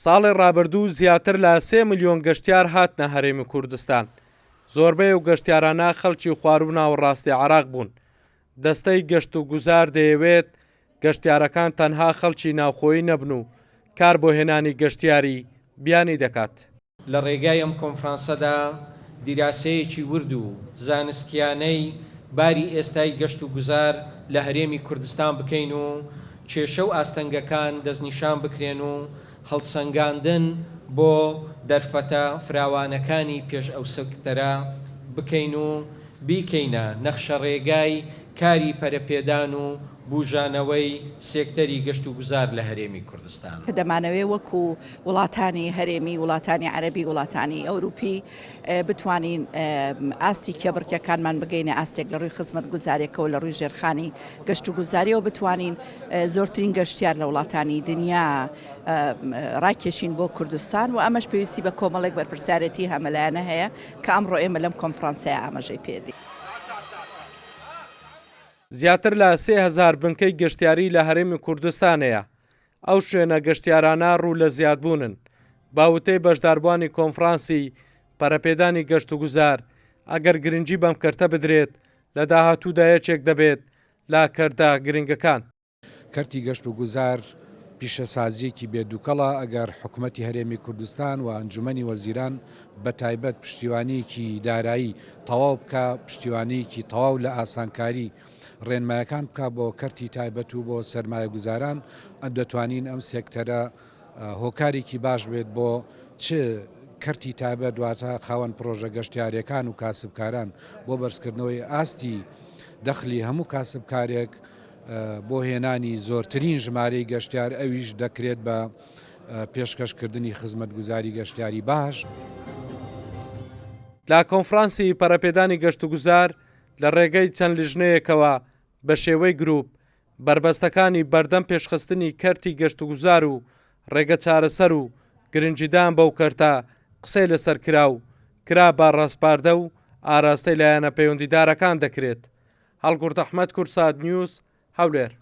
ساڵی ڕابردوو زیاتر لە سێ ملیۆن گەشتیار هاتنە هەرێمی کوردستان، زۆربەی ئەو گەشتیارانە خەڵکی خواروو و ناوەڕاستی عێراق بوون. دەستەی گەشتوگوزار دەیەوێت گەشتیارەکان تەنها خەڵکی ناوخۆیی نەبن و کار بۆ هێنانی گەشتیاری بیانی دەکات. لە ڕێگای ئەم کۆنفرانسەدا دیراسەیەکی ورد و زانستیانەی باری ئێستای گەشت و گوزار لە هەرێمی کوردستان بکەین و کێشە و ئاستەنگەکان دەستنیشان بکرێن و هەڵسەنگاندن بۆ دەرفەتە فراوانەکانی پێش ئەو سکتەرە بکەین و بیکەینە نەخشەڕێگای کاری پەرەپێدان و بوژانەوەی سێکتەری گەشتوگوزار لە هەرێمی کوردستان. کە دەمانەوێت وەکو وڵاتانی هەرێمی، وڵاتانی عەرەبی، وڵاتانی ئەوروپی بتوانین ئاستی کێبڕکێکانمان بگەینە ئاستێک لە ڕووی خزمەتگوزارێکەوە لە ڕووی ژێرخانی گەشتوگوزاریەوە بتوانین زۆرترین گەشتیار لە وڵاتانی دنیا ڕاکێشین بۆ کوردستان و ئەمەش پێویستی بە کۆمەڵێک بەرپرسیارێتی هەمەلایەنە هەیە کە ئەمڕۆ ئێمە لەم کۆنفرانسەیە ئاماژەی پێدەین. زیاتر لە 3000 بنکەی گەشتیاری لە هەرێمی کوردستان هەیە، ئەو شوێنە گەشتیارانە ڕوو لە زیادبوونن. بە وتەی بەشداربووانی کۆنفرانسی پەرەپێدانی گەشتوگوزار، ئەگەر گرنگی بەم کەرتە بدرێت، لە داهاتوودا یەکێک دەبێت لە کەرتە گرنگەکان. کەرتی گەشت و گوزار پیشەسازییەکی بێ دووکەڵە، ئەگەر حکومەتی هەرێمی کوردستان و ئەنجومەنی وەزیران بە تایبەت پشتیوانییەکی دارایی تەواو بکا، پشتیوانییەکی تەواو لە ئاسانکاری ڕێنمایەکان بکا بۆ کەرتی تایبەت و بۆ سەرمایەگوزاران، دەتوانین ئەم سێکتەرە هۆکارێکی باش بێت بۆ چ کەرتی تایبەت واتە خاوەن پڕۆژە گەشتیارییەکان و کاسبکاران بۆ بەرزکردنەوەی ئاستی دەخلی هەموو کاسبکارێک بۆ هێنانی زۆرترین ژمارەی گەشتیار ئەویش دەکرێت بە پێشکەشکردنی خزمەتگوزاری گەشتیاری باش. لە کۆنفرانسی پەرەپێدانی گەشتوگوزار لە ڕێگەی چەند لیژنەیەکەوە بە شێوەی گروپ بەربەستەکانی بەردەم پێشخستنی کەرتی گەشتوگوزار و ڕێگە چارەسەر و گرنگیدان بەو کەرتە قسەی لەسەر کرا و کرا بە ڕاسپاردە و ئاراستەی لایەنە پەیوەندیدارەکان دەکرێت. هەڵگورد ئەحمەد، کوردسات نیوز، هەولێر.